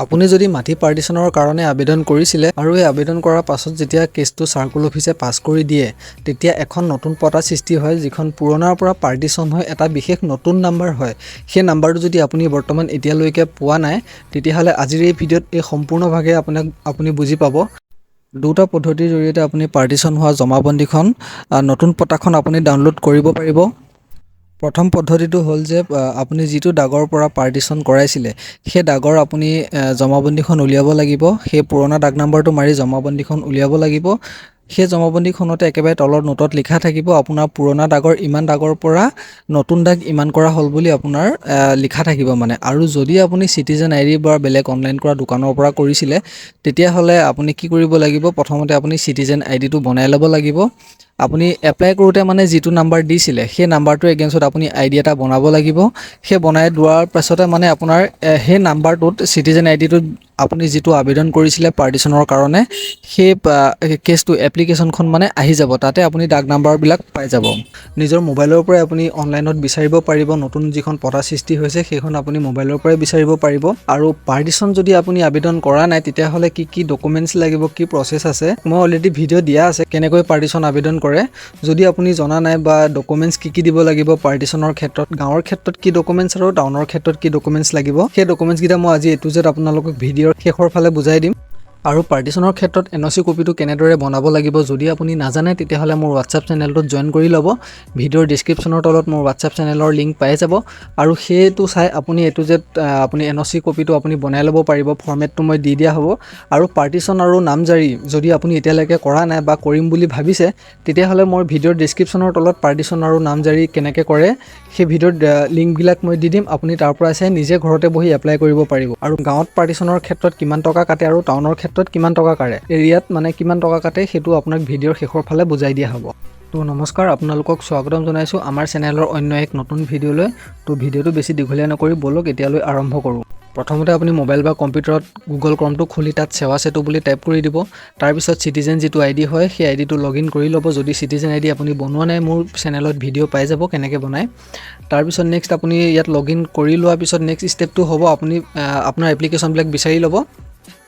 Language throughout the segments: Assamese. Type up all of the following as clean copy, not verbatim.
আপুনি যদি মাটি পাৰ্টিশ্যনৰ কাৰণে আবেদন কৰিছিলে আৰু এই আবেদন কৰাৰ পাছত যেতিয়া কেছটো চাৰ্কল অফিচে পাছ কৰি দিয়ে, তেতিয়া এখন নতুন পটা সৃষ্টি হয়, যিখন পুৰণাৰ পৰা পাৰ্টিশ্যন হৈ এটা বিশেষ নতুন নাম্বাৰ হয়। সেই নাম্বাৰটো যদি আপুনি বৰ্তমান এতিয়ালৈকে পোৱা নাই, তেতিয়াহ'লে আজিৰ এই ভিডিঅ'ত এই সম্পূৰ্ণভাগে আপুনি বুজি পাব। দুটা পদ্ধতিৰ জৰিয়তে আপুনি পাৰ্টিশ্যন হোৱা জমাবন্দীখন, নতুন পটাখন আপুনি ডাউনলোড কৰিব পাৰিব। প্ৰথম পদ্ধতিটো হ'ল যে আপুনি যিটো দাগৰ পৰা পাৰ্টিশ্যন কৰাইছিলে, সেই দাগৰ আপুনি জমাবন্দীখন উলিয়াব লাগিব। সেই পুৰণা দাগ নাম্বাৰটো মাৰি জমাবন্দীখন উলিয়াব লাগিব। সেই জমাবন্দীখনতে একেবাৰে তলৰ নোটত লিখা থাকিব, আপোনাৰ পুৰণা দাগৰ ইমান দাগৰ পৰা নতুন দাগ ইমান কৰা হ'ল বুলি আপোনাৰ লিখা থাকিব মানে। আৰু যদি আপুনি চিটিজেন আইডি বা বেলেগ অনলাইন কৰা দোকানৰ পৰা কৰিছিলে, তেতিয়াহ'লে আপুনি কি কৰিব লাগিব? প্ৰথমতে আপুনি চিটিজেন আইডিটো বনাই ল'ব লাগিব। আপুনি এপ্লাই কৰোঁতে মানে যিটো নাম্বাৰ দিছিলে, সেই নাম্বাৰটোৰ এগেইনষ্টত আপুনি আইডি এটা বনাব লাগিব। সেই বনাই লোৱাৰ পাছতে মানে আপোনাৰ সেই নাম্বাৰটোত, চিটিজেন আইডিটোত আপুনি যিটো আবেদন কৰিছিলে পাৰ্টিশ্যনৰ কাৰণে, সেই কেছটো, এপ্লিকেশ্যনখন মানে আহি যাব। তাতে আপুনি দাগ নাম্বাৰবিলাক পাই যাব। নিজৰ মোবাইলৰ পৰাই আপুনি অনলাইনত বিচাৰিব পাৰিব। নতুন যিখন পটা সৃষ্টি হৈছে, সেইখন আপুনি মোবাইলৰ পৰাই বিচাৰিব পাৰিব। আৰু পাৰ্টিশ্যন যদি আপুনি আবেদন কৰা নাই, তেতিয়াহ'লে কি কি ডকুমেণ্টছ লাগিব, কি প্ৰচেছ আছে, মই অলৰেডি ভিডিঅ' দিয়া আছে কেনেকৈ পাৰ্টিশ্যন আবেদন কৰে। যদি আপুনি জনা নাই বা ডকুমেণ্টছ কি কি দিব লাগিব পাৰ্টিশ্যনৰ ক্ষেত্ৰত, গাঁৱৰ ক্ষেত্ৰত কি ডকুমেণ্টছ আৰু টাউনৰ ক্ষেত্ৰত কি ডকুমেণ্টছ লাগিব, সেই ডকুমেণ্টছকেইটা মই আজি এ টু জেড আপোনালোকক ভিডিঅ'ৰ শেষৰ ফালে বুজাই দিম। আৰু পাৰ্টিশ্যনৰ ক্ষেত্ৰত এনঅ'চি কপিটো কেনেদৰে বনাব লাগিব, যদি আপুনি নাজানে, তেতিয়াহ'লে মোৰ হোৱাটছআপ চেনেলটোত জইন কৰি ল'ব। ভিডিঅ'ৰ ডিছক্ৰিপশ্যনৰ তলত মোৰ হোৱাটছআপ চেনেলৰ লিংক পাই যাব আৰু সেইটো চাই আপুনি এ টু জেড আপুনি এনঅ'চি কপিটো আপুনি বনাই ল'ব পাৰিব। ফৰ্মেটটো মই দি দিয়া হ'ব। আৰু পাৰ্টিশ্যন আৰু নামজাৰি যদি আপুনি এতিয়ালৈকে কৰা নাই বা কৰিম বুলি ভাবিছে, তেতিয়াহ'লে মই ভিডিঅ'ৰ ডিছক্ৰিপশ্যনৰ তলত পাৰ্টিশ্যন আৰু নামজাৰি কেনেকৈ কৰে, সেই ভিডিঅ'ৰ লিংকবিলাক মই দি দিম। আপুনি তাৰ পৰা চাই নিজে ঘৰতে বহি এপ্লাই কৰিব পাৰিব। আৰু গাঁৱত পাৰ্টিশ্যনৰ ক্ষেত্ৰত কিমান টকা কাটে আৰু টাউনৰ ক্ষেত্ৰত কিমান টকা কাটে, এৰিয়াত মানে কিমান টকা কাটে, সেইটো আপোনাক ভিডিঅ'ৰ শেষৰ ফালে বুজাই দিয়া হ'ব। তো নমস্কাৰ, আপোনালোকক স্বাগতম জনাইছোঁ আমাৰ চেনেলৰ অন্য এক নতুন ভিডিঅ'লৈ। তো ভিডিঅ'টো বেছি দীঘলীয়া নকৰি ব'লক এতিয়ালৈ আৰম্ভ কৰোঁ। প্ৰথমতে আপুনি মোবাইল বা কম্পিউটাৰত গুগল ক্ৰমটো খুলি তাত সেৱা সেতু বুলি টাইপ কৰি দিব। তাৰপিছত চিটিজেন যিটো আইডি হয়, সেই আইডিটো লগ ইন কৰি ল'ব। যদি চিটিজেন আইডি আপুনি বনোৱা নাই, মোৰ চেনেলত ভিডিঅ' পাই যাব কেনেকৈ বনায়। তাৰপিছত নেক্সট আপুনি ইয়াত লগ ইন কৰি লোৱাৰ পিছত নেক্সট ষ্টেপটো হ'ব আপুনি আপোনাৰ এপ্লিকেশ্যনবিলাক বিচাৰি ল'ব।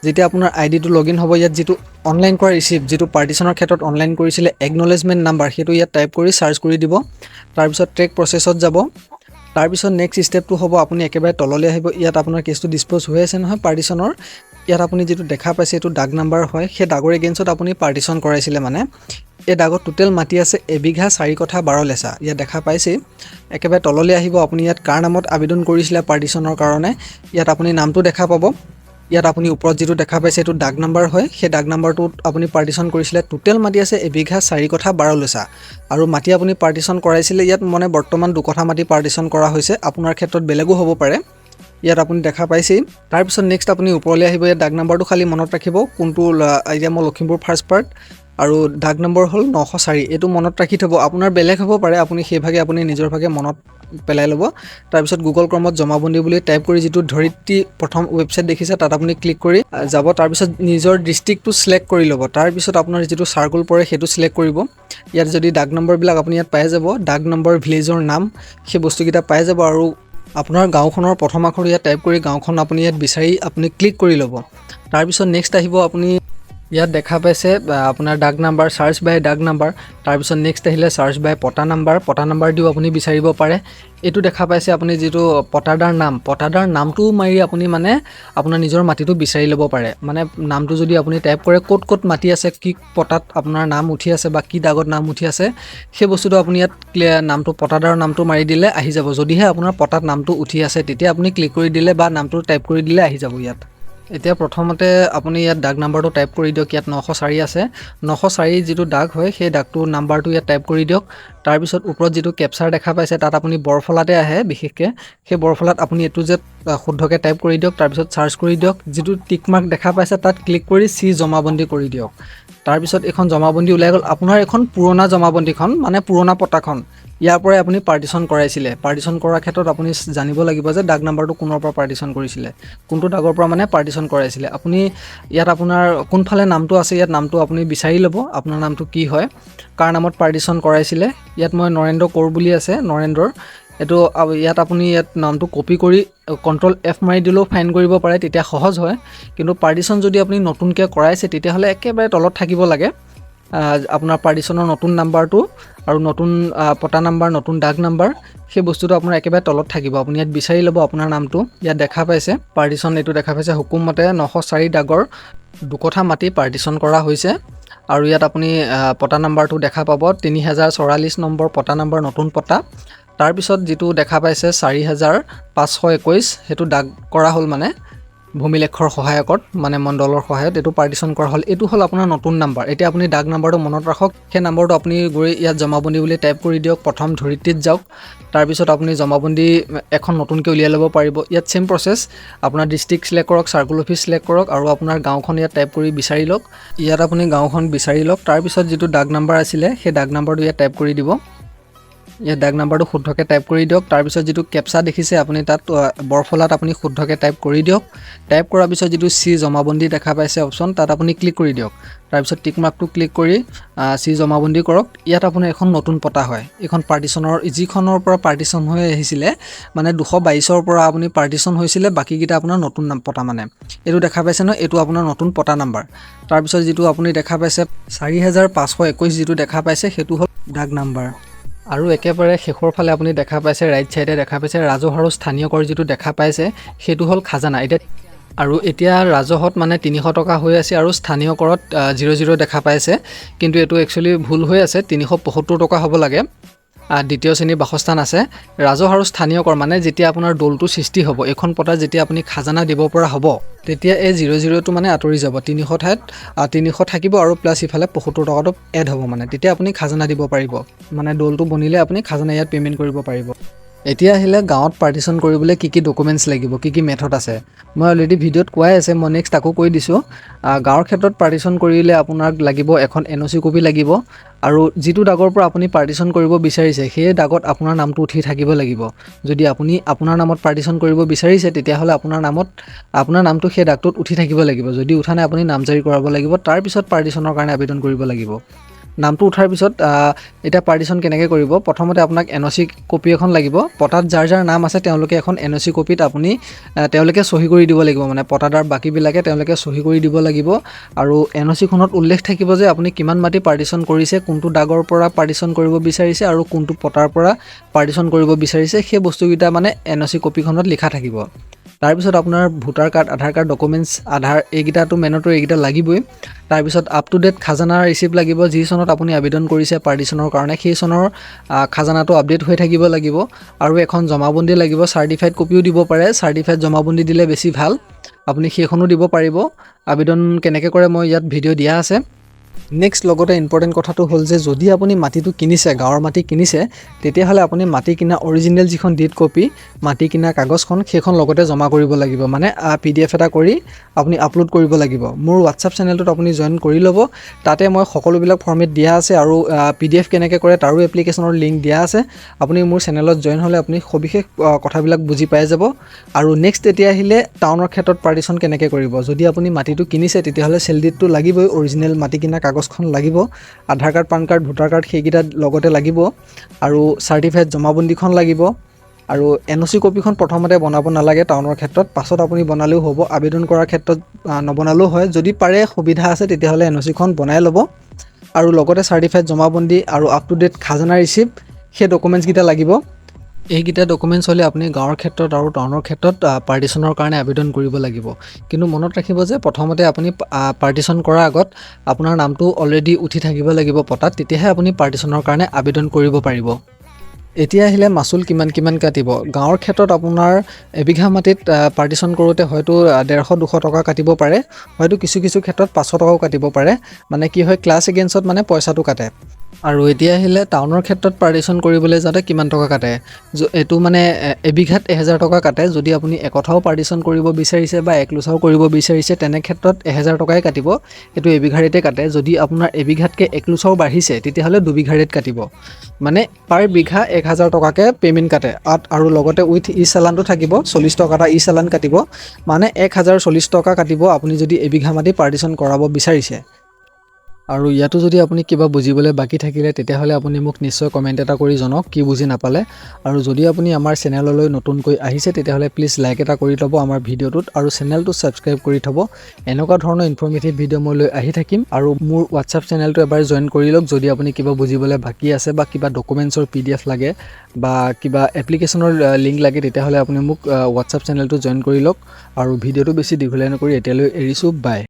যেতিয়া আপোনাৰ আইডিটো লগ ইন হ'ব, ইয়াত যিটো অনলাইন কৰা ৰিচিপ্ট, যিটো পাৰ্টিশ্যনৰ ক্ষেত্ৰত অনলাইন কৰিছিলে, একনলেজমেণ্ট নাম্বাৰ, সেইটো ইয়াত টাইপ কৰি চাৰ্চ কৰি দিব। তাৰপিছত ট্ৰেক প্ৰচেছত যাব। তাৰপিছত নেক্সট ষ্টেপটো হ'ব আপুনি একেবাৰে তললৈ আহিব। ইয়াত আপোনাৰ কেছটো ডিছপ'জ হৈ আছে নহয় পাৰ্টিশ্যনৰ। ইয়াত আপুনি যিটো দেখা পাইছে, এইটো দাগ নাম্বাৰ হয়। সেই দাগৰ এগেইনষ্টত আপুনি পাৰ্টিশ্যন কৰাইছিলে। মানে এই দাগত টোটেল মাটি আছে 1 বিঘা 4 কঠা 12 লেচা, ইয়াত দেখা পাইছেই। একেবাৰে তললৈ আহিব। আপুনি ইয়াত কাৰ নামত আবেদন কৰিছিলে পাৰ্টিশ্যনৰ কাৰণে, ইয়াত আপুনি নামটো দেখা পাব। ইয়াত আপুনি ওপৰত যিটো দেখা পাইছে, এইটো দাগ নাম্বাৰ হয়। সেই দাগ নাম্বাৰটোত আপুনি পাৰ্টিশ্যন কৰিছিলে। টোটেল মাটি আছে 1 বিঘা 4 কঠা 12 লেচা আৰু মাটি আপুনি পাৰ্টিশ্যন কৰাইছিলে। ইয়াত মানে বৰ্তমান 2 কঠা মাটি পাৰ্টিশ্যন কৰা হৈছে, আপোনাৰ ক্ষেত্ৰত বেলেগো হ'ব পাৰে। ইয়াত আপুনি দেখা পাইছেই। তাৰপিছত নেক্সট আপুনি ওপৰলৈ আহিব। ইয়াত দাগ নাম্বাৰটো খালি মনত ৰাখিব কোনটো। এতিয়া মই লখিমপুৰ ফাৰ্ষ্ট পাৰ্ট আৰু দাগ নম্বৰ হ'ল 904, এইটো মনত ৰাখি থ'ব। আপোনাৰ বেলেগ হ'ব পাৰে, আপুনি সেইভাগে আপুনি নিজৰ ভাগে মনত পেলাই ল'ব। তাৰপিছত গুগল ক্ৰমত জমাবন্দী বুলি টাইপ কৰি যিটো ধৰিত্ৰী প্ৰথম ৱেবছাইট দেখিছে, তাত আপুনি ক্লিক কৰি যাব। তাৰপিছত নিজৰ ডিষ্ট্ৰিক্টটো চিলেক্ট কৰি ল'ব। তাৰপিছত আপোনাৰ যিটো চাৰ্কল পৰে, সেইটো চিলেক্ট কৰিব। ইয়াত যদি দাগ নম্বৰবিলাক আপুনি ইয়াত পাই যাব, দাগ নম্বৰ, ভিলেজৰ নাম, সেই বস্তুকেইটা পাই যাব। আৰু আপোনাৰ গাঁওখনৰ প্ৰথম আখৰ ইয়াত টাইপ কৰি গাঁওখন আপুনি ইয়াত বিচাৰি আপুনি ক্লিক কৰি ল'ব। তাৰপিছত নেক্সট আহিব, আপুনি ইয়াত দেখা পাইছে আপোনাৰ দাগ নাম্বাৰ, চাৰ্চ বাই দাগ নাম্বাৰ। তাৰপিছত নেক্সট আহিলে চাৰ্চ বাই পটা নাম্বাৰ। পটা নাম্বাৰ দিও আপুনি বিচাৰিব পাৰে। এইটো দেখা পাইছে আপুনি যিটো পটাদাৰ নাম, পটাদাৰ নামটোও মাৰি আপুনি মানে আপোনাৰ নিজৰ মাটিটো বিচাৰি ল'ব পাৰে। মানে নামটো যদি আপুনি টাইপ কৰে, ক'ত ক'ত মাটি আছে, কি পটাত আপোনাৰ নাম উঠি আছে বা কি দাগত নাম উঠি আছে, সেই বস্তুটো আপুনি ইয়াত ক্লিয়াৰ নামটো, পটাদাৰৰ নামটো মাৰি দিলে আহি যাব। যদিহে আপোনাৰ পটাত নামটো উঠি আছে, তেতিয়া আপুনি ক্লিক কৰি দিলে বা নামটো টাইপ কৰি দিলে আহি যাব ইয়াত। এতিয়া প্ৰথমতে আপুনি ইয়াত দাগ নাম্বাৰটো টাইপ কৰি দিয়ক। ইয়াত 904 আছে। 904 যিটো দাগ হয়, সেই দাগটোৰ নাম্বাৰটো ইয়াত টাইপ কৰি দিয়ক। তাৰপিছত ওপৰত যিটো কেপচাৰ দেখা পাইছে, তাত আপুনি বৰফলাতে আহে বিশেষকৈ, সেই বৰফলাত আপুনি এইটো যে শুদ্ধকৈ টাইপ কৰি দিয়ক। তাৰপিছত চাৰ্চ কৰি দিয়ক। যিটো টিক মাৰ্ক দেখা পাইছে, তাত ক্লিক কৰি চি জমাবন্দী কৰি দিয়ক। তাৰপিছত এইখন জমাবন্দী ওলাই গ'ল। আপোনাৰ এইখন পুৰণা জমাবন্দীখন, মানে পুৰণা পটাখন, ইয়াৰ পৰাই আপুনি পাৰ্টিশ্যন কৰাইছিলে। পাৰ্টিশ্যন কৰাৰ ক্ষেত্ৰত আপুনি জানিব লাগিব যে দাগ নাম্বাৰটো কোনৰ পৰা পাৰ্টিশ্যন কৰিছিলে, কোনটো দাগৰ পৰা মানে পাৰ্টিশ্যন কৰাইছিলে। আপুনি ইয়াত আপোনাৰ কোনফালে নামটো আছে, ইয়াত নামটো আপুনি বিচাৰি ল'ব, আপোনাৰ নামটো কি হয়, কাৰ নামত পাৰ্টিশ্যন কৰাইছিলে। ইয়াত মই নৰেন্দ্ৰ কৌৰ বুলি আছে, নৰেন্দ্ৰৰ এইটো ইয়াত আপুনি ইয়াত নামটো কপি কৰি কণ্ট্ৰল এফ মাৰি দিলেও ফাইণ্ড কৰিব পাৰে, তেতিয়া সহজ হয়। কিন্তু পাৰ্টিশ্যন যদি আপুনি নতুনকৈ কৰাইছে, তেতিয়াহ'লে একেবাৰে তলত থাকিব লাগে আপোনাৰ পাৰ্টিশ্যনৰ নতুন নাম্বাৰটো আৰু নতুন পটা নাম্বাৰ, নতুন দাগ নাম্বাৰ। সেই বস্তুটো আপোনাৰ একেবাৰে তলত থাকিব। আপুনি ইয়াত বিচাৰি ল'ব আপোনাৰ নামটো। ইয়াত দেখা পাইছে পাৰ্টিশ্যন, এইটো দেখা পাইছে, হুকুমমতে 904 দাগৰ 2 কঠা মাটি পাৰ্টিশ্যন কৰা হৈছে। আৰু ইয়াত আপুনি পটা নাম্বাৰটো দেখা পাব, 3044 নম্বৰ পটা নাম্বাৰ, নতুন পটা। তাৰপিছত যিটো দেখা পাইছে 4521, সেইটো দাগ কৰা হ'ল, মানে ভূমিলেখৰ সহায়কত, মানে মণ্ডলৰ সহায়ত এইটো পাৰ্টিশ্যন কৰা হ'ল। এইটো হ'ল আপোনাৰ নতুন নাম্বাৰ। এতিয়া আপুনি দাগ নাম্বাৰটো মনত ৰাখক। সেই নাম্বাৰটো আপুনি গৈ ইয়াত জমাবন্দী বুলি টাইপ কৰি দিয়ক। প্ৰথম ধৰিত্ৰীত যাওক, তাৰপিছত আপুনি জমাবন্দী এখন নতুনকৈ উলিয়াই ল'ব পাৰিব। ইয়াত ছেইম প্ৰচেছ, আপোনাৰ ডিষ্ট্ৰিক্ট চিলেক্ট কৰক, চাৰ্কুল অফিচ চিলেক্ট কৰক আৰু আপোনাৰ গাঁওখন ইয়াত টাইপ কৰি বিচাৰি লওক। ইয়াত আপুনি গাঁওখন বিচাৰি লওক। তাৰপিছত যিটো দাগ নাম্বাৰ আছিলে, সেই দাগ নাম্বাৰটো ইয়াত টাইপ কৰি দিব। ইয়াত দাগ নাম্বাৰটো শুদ্ধকৈ টাইপ কৰি দিয়ক। তাৰপিছত যিটো কেপচা দেখিছে আপুনি তাত বৰফলাত আপুনি শুদ্ধকৈ টাইপ কৰি দিয়ক। টাইপ কৰাৰ পিছত যিটো চি জমাবন্দী দেখা পাইছে অপশ্যন, তাত আপুনি ক্লিক কৰি দিয়ক। তাৰপিছত টিক মাৰ্কটো ক্লিক কৰি চি জমাবন্দী কৰক। ইয়াত আপোনাৰ এখন নতুন পটা হয়। এইখন পাৰ্টিশ্যনৰ, যিখনৰ পৰা পাৰ্টিশ্যন হৈ আহিছিলে, মানে 222ৰ পৰা আপুনি পাৰ্টিশ্যন হৈছিলে, বাকীকেইটা আপোনাৰ নতুন নাম পটা। মানে এইটো দেখা পাইছে ন, এইটো আপোনাৰ নতুন পটা নাম্বাৰ। তাৰপিছত যিটো আপুনি দেখা পাইছে 4521 যিটো দেখা পাইছে, সেইটো হ'ল দাগ নাম্বাৰ। আৰু একেবাৰে শেষৰ ফালে আপুনি দেখা পাইছে, ৰাইট ছাইডে দেখা পাইছে ৰাজহ আৰু স্থানীয় কৰ যিটো দেখা পাইছে, সেইটো হ'ল খাজানা। এতিয়া আৰু এতিয়া ৰাজহত মানে 300 টকা হৈ আছে আৰু স্থানীয় কৰত 0 0 দেখা পাইছে। কিন্তু এইটো একচুৱেলি ভুল হৈ আছে, 375 টকা হ'ব লাগে। দ্বিতীয় শ্ৰেণীৰ বাসস্থান আছে। ৰাজহ আৰু স্থানীয় কৰ মানে যেতিয়া আপোনাৰ দলটো সৃষ্টি হ'ব, এইখন পটাত যেতিয়া আপুনি খাজানা দিব পৰা হ'ব, তেতিয়া এই 0 0টো মানে আঁতৰি যাব। 300 ঠাইত 300 থাকিব আৰু প্লাছ ইফালে 75 টকাটো এড হ'ব। মানে তেতিয়া আপুনি খাজানা দিব পাৰিব। মানে দলটো বনিলে আপুনি খাজানা ইয়াত পে'মেণ্ট কৰিব পাৰিব। এতিয়া আহিলে গাঁৱত পাৰ্টিশ্যন কৰিবলৈ কি কি ডকুমেণ্টছ লাগিব, কি কি মেথড আছে। মই অলৰেডি ভিডিঅ'ত কোৱাই আছে, মই নেক্সট আকৌ কৈ দিছোঁ। গাঁৱৰ ক্ষেত্ৰত পাৰ্টিশ্যন কৰিলে আপোনাক লাগিব এখন এনঅ'চি কপি লাগিব আৰু যিটো দাগৰ পৰা আপুনি পাৰ্টিশ্যন কৰিব বিচাৰিছে, সেই দাগত আপোনাৰ নামটো উঠি থাকিব লাগিব। যদি আপুনি আপোনাৰ নামত পাৰ্টিশ্যন কৰিব বিচাৰিছে, তেতিয়াহ'লে আপোনাৰ নামত, আপোনাৰ নামটো সেই দাগটোত উঠি থাকিব লাগিব। যদি উঠা নাই, আপুনি নামজাৰি কৰাব লাগিব। তাৰপিছত পাৰ্টিশ্যনৰ কাৰণে আবেদন কৰিব লাগিব। নামটো উঠাৰ পিছত এতিয়া পাৰ্টিশ্যন কেনেকৈ কৰিব? প্ৰথমতে আপোনাক এনঅ'চি কপি এখন লাগিব। পটাত যাৰ যাৰ নাম আছে, তেওঁলোকে এখন এনঅ'চি কপিত আপুনি তেওঁলোকে চহী কৰি দিব লাগিব। মানে পটাদাৰ বাকীবিলাকে তেওঁলোকে চহী কৰি দিব লাগিব আৰু এনঅ'চিখনত উল্লেখ থাকিব যে আপুনি কিমান মাটি পাৰ্টিশ্যন কৰিছে, কোনটো দাগৰ পৰা পাৰ্টিশ্যন কৰিব বিচাৰিছে আৰু কোনটো পটাৰ পৰা পাৰ্টিশ্যন কৰিব বিচাৰিছে। সেই বস্তুকেইটা মানে এনঅ'চি কপিখনত লিখা থাকিব। তাৰপিছত আপোনাৰ ভোটাৰ কাৰ্ড, আধাৰ কাৰ্ড ডকুমেণ্টছ, আধাৰ, এইকেইটাটো মেইনতো এইকেইটা লাগিবই। তাৰপিছত আপ টু ডেট খাজানাৰ ৰিচিপ্ট লাগিব। যি চনত আপুনি আবেদন কৰিছে পাৰ্টিশ্যনৰ কাৰণে, সেই চনৰ খাজানাটো আপডেট হৈ থাকিব লাগিব। আৰু এখন জমাবন্দী লাগিব। চাৰ্টিফাইড কপিও দিব পাৰে। চাৰ্টিফাইড জমাবন্দী দিলে বেছি ভাল। আপুনি সেইখনো দিব পাৰিব। আবেদন কেনেকৈ কৰে, মই ইয়াত ভিডিঅ' দিয়া আছে। নেক্সট লগতে ইম্পৰ্টেণ্ট কথাটো হ'ল যে যদি আপুনি মাটিটো কিনিছে, গাঁৱৰ মাটি কিনিছে, তেতিয়াহ'লে আপুনি মাটি কিনা অৰিজিনেল যিখন did copy, মাটি কিনা কাগজখন, সেইখন লগতে জমা কৰিব লাগিব। মানে পিডিএফ এটা কৰি আপুনি আপলোড কৰিব লাগিব। মোৰ হোৱাটছআপ চেনেলটোত আপুনি জইন কৰি ল'ব। তাতে মই সকলোবিলাক ফৰ্মেট দিয়া আছে আৰু পিডিএফ কেনেকৈ কৰে তাৰো এপ্লিকেশ্যনৰ লিংক দিয়া আছে। আপুনি মোৰ চেনেলত জইন হ'লে আপুনি সবিশেষ কথাবিলাক বুজি পাই যাব। আৰু নেক্সট এতিয়া আহিলে টাউনৰ ক্ষেত্ৰত পাৰ্টিশ্যন কেনেকৈ কৰিব? যদি আপুনি মাটিটো কিনিছে, তেতিয়াহ'লে চেল ডিডটো লাগিবই, অৰিজিনেল মাটি কিনা কাগজখন লাগিব, আধাৰ card, PAN card, voter card সেইকেইটা লগতে লাগিব আৰু চাৰ্টিফাইড জমাবন্দীখন লাগিব। আৰু এনঅ'চি কপিখন প্ৰথমতে বনাব নালাগে টাউনৰ ক্ষেত্ৰত, পাছত আপুনি বনালেও হ'ব। আবেদন কৰাৰ ক্ষেত্ৰত নবনালেও হয়। যদি পাৰে, সুবিধা আছে, তেতিয়াহ'লে এনঅ'চিখন বনাই ল'ব। আৰু লগতে চাৰ্টিফাইড জমাবন্দী আৰু আপ টু ডেট খাজানা ৰিচিপ্ট, সেই ডকুমেণ্টছকেইটা লাগিব। এইকেইটা ডকুমেণ্টছ হ'লে আপুনি গাঁৱৰ ক্ষেত্ৰত আৰু টাউনৰ ক্ষেত্ৰত পাৰ্টিশ্যনৰ কাৰণে আবেদন কৰিব লাগিব। কিন্তু মনত ৰাখিব যে প্ৰথমতে আপুনি পাৰ্টিশ্যন কৰাৰ আগত আপোনাৰ নামটো অলৰেডি উঠি থাকিব লাগিব পটাত, তেতিয়াহে আপুনি পাৰ্টিশ্যনৰ কাৰণে আবেদন কৰিব পাৰিব। এতিয়া আহিলে মাচুল কিমান কিমান কাটিব? গাঁৱৰ ক্ষেত্ৰত আপোনাৰ এবিঘা মাটিত পাৰ্টিশ্যন কৰোঁতে হয়তো 150-200 টকা কাটিব পাৰে, হয়তো কিছু কিছু ক্ষেত্ৰত 500 টকাও কাটিব পাৰে। মানে কি হয়, ক্লাছ এগেইনষ্টত মানে পইচাটো কাটে। আৰু এতিয়া আহিলে টাউনৰ ক্ষেত্ৰত পাৰ্টিশ্যন কৰিবলৈ যাওঁতে কিমান টকা কাটে? এইটো মানে এবিঘাত 1000 টকা কাটে। যদি আপুনি একঠাও পাৰ্টিশ্যন কৰিব বিচাৰিছে বা এক লোচাও কৰিব বিচাৰিছে, তেনে ক্ষেত্ৰত 1000 টকাই কাটিব। এইটো এবিঘা ৰেটে কাটে। যদি আপোনাৰ এবিঘাতকৈ এক লোচাও বাঢ়িছে, তেতিয়াহ'লে দুবিঘা ৰেট কাটিব। মানে পাৰ বিঘা 1000 টকাকৈ পে'মেণ্ট কাটে আৰু লগতে উইথ ই চালানটো থাকিব, 40 টকা এটা ই চালান কাটিব। মানে 1040 টকা কাটিব আপুনি যদি এবিঘা মাটি পাৰ্টিশ্যন কৰাব বিচাৰিছে। আৰু ইয়াতো যদি আপুনি কিবা বুজিবলৈ বাকী থাকিলে, তেতিয়াহ'লে আপুনি মোক নিশ্চয় কমেণ্ট এটা কৰি জনাওক কি বুজি নাপালে। আৰু যদি আপুনি আমাৰ চেনেললৈ নতুনকৈ আহিছে, তেতিয়াহ'লে প্লিজ লাইক এটা কৰি ল'ব আমাৰ ভিডিঅ'টোত আৰু চেনেলটো ছাবস্ক্ৰাইব কৰি থ'ব। এনেকুৱা ধৰণৰ ইনফৰ্মেটিভ ভিডিঅ' মই লৈ আহি থাকিম। আৰু মোৰ হোৱাটছআপ চেনেলটো এবাৰ জইন কৰি লওক, যদি আপুনি কিবা বুজিবলৈ বাকী আছে বা কিবা ডকুমেণ্টছৰ পিডিএফ লাগে বা কিবা এপ্লিকেশ্যনৰ লিংক লাগে, তেতিয়াহ'লে আপুনি মোক হোৱাটছআপ চেনেলটো জইন কৰি লওক। আৰু ভিডিঅ'টো বেছি দীঘলীয়া নকৰি এতিয়ালৈ এৰিছোঁ। বাই।